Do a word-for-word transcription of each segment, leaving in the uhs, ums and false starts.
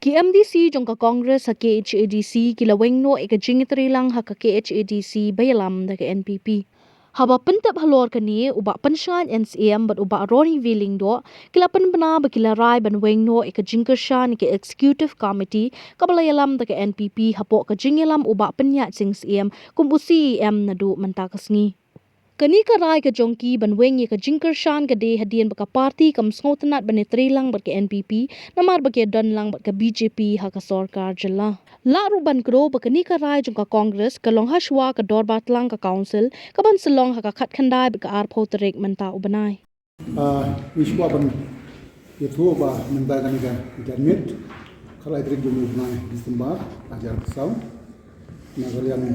Ki M D C jong ka Congress ha K H A D C ki la weng noh ïa ka jingïatreilang ha ka K H A D C ba ïalam da ka N P P. Haba pyntip halor kane, u Bah Pynshngaiñ N C M bad u Bah Ronnie V Lyngdoh ki la pynbna ba ki la rai ban weng noh ïa ka jingkyrshan ïa ka Executive Committee kaba la ïalam da ka N P P hapoh ka jingïalam u Bah Pynïaid Sing Syiem kum u C E M naduh mynta ka sngi. Kane ka rai ka jong ki ban weng ïa ka jingkyrshan ka dei hadien ba ka party kam sngewtynnat ban ïatreilang bad ka N P P namar ba ki ïadon lang bad ka B J P ha ka sorkar jylla. Lah ruh ban kdew ba kane ka rai jong ka Congress ka long hashwa ka dorbar tlang ka Council kaban sa long ha ka khatkhyndai bad ka arphew tarik mynta u bnai. Ah, ngi sngewbha ban ïathuh ba mynta kane ka janmiet, khatlai tarik jong u bnai December, hajar arphew saw, na ka liang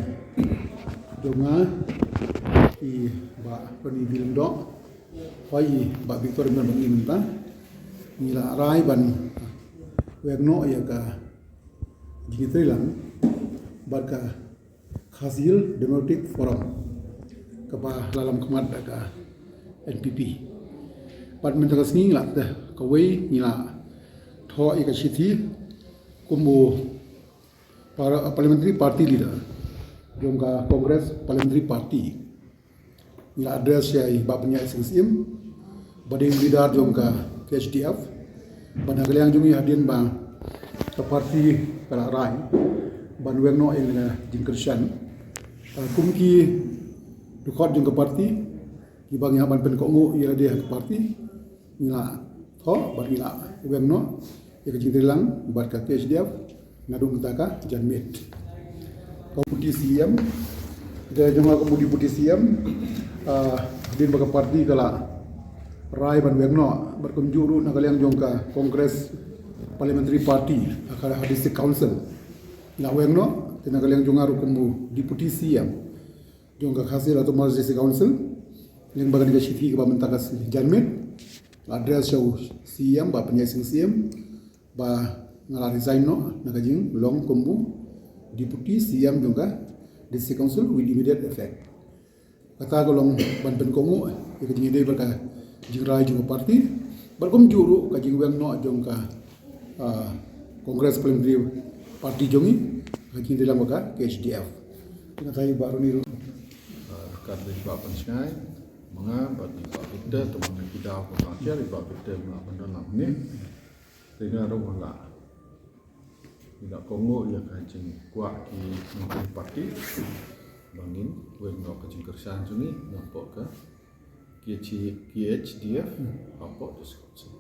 jong nga, i Bah Ronnie V Lyngdoh, bad i Bah Victor Imran bad ngi mynta, ngi la rai ban weng noh ïa ka jingïatreilang bad ka Khasi Hills Democratic Forum kaba la lam khmat da ka N P P. Bad mynta ka sngi ngi la, kawei ngi la thoh ïa ka shithi kum u par-, parliamentary party leader jong ka Congress Parliamentary Party. Ngi la address ïa i Bah Pynïaid Sing Syiem ba dei u leader jong ka K H D F. Bad na ka liang jong ngi hadien ba ka party ka la rai ban weng noh ïa ka jingkyrshan, ah, kum ki dkhot jong ka party kiba ngi hap ban pynkohnguh ïa lade ha ka party, ngi la thoh bad ngi la weng noh ïa ka jingtreilang bad ka K H D F naduh mynta ka janmiet. Ka Deputy C M, ka jong nga ka Deputy C M, ah, hadien ba ka party ka la rai ban weng noh bad kumjuh ruh na ka liang jong ka Congress Parliamentary Party ha ka, ha District Council la weng noh, te na ka liang jong nga ruh kum u Deputy C M jong ka Khasi Hills Autonomous District Council, lyngba kane ka shithi kaba mynta ka janmiet, la address sha u C E M Bah Pynïaid Sing Syiem ba nga la resign noh na ka jinglong kum u Deputy C E M jong ka District Council with immediate effect. Kata ka long ban pynkohnguh ïa ka jingïadei bad ka jingrai jong ka party bad kumjuh ruh ka jingweng noh jong ka, ah, Congress Parliamentary Party jong ngi, ka jingïadei lang bad ka K H D F. Nga kyrpad ïa i Bah Ronnie ruh. Ah, ka dei Bah Pynshngaiñ, ma nga bad i Bah Victor, te ma nga ki daw ka party, i Bah Victor ma nga ban don lang hangne. Te nga ruh nga la, nga la kohnguh ïa ka jingkwah ki nongtrei party ba ngin weng noh ka jingkyrshan jong ngi napoh ka K H, K H D F, hapoh District Council.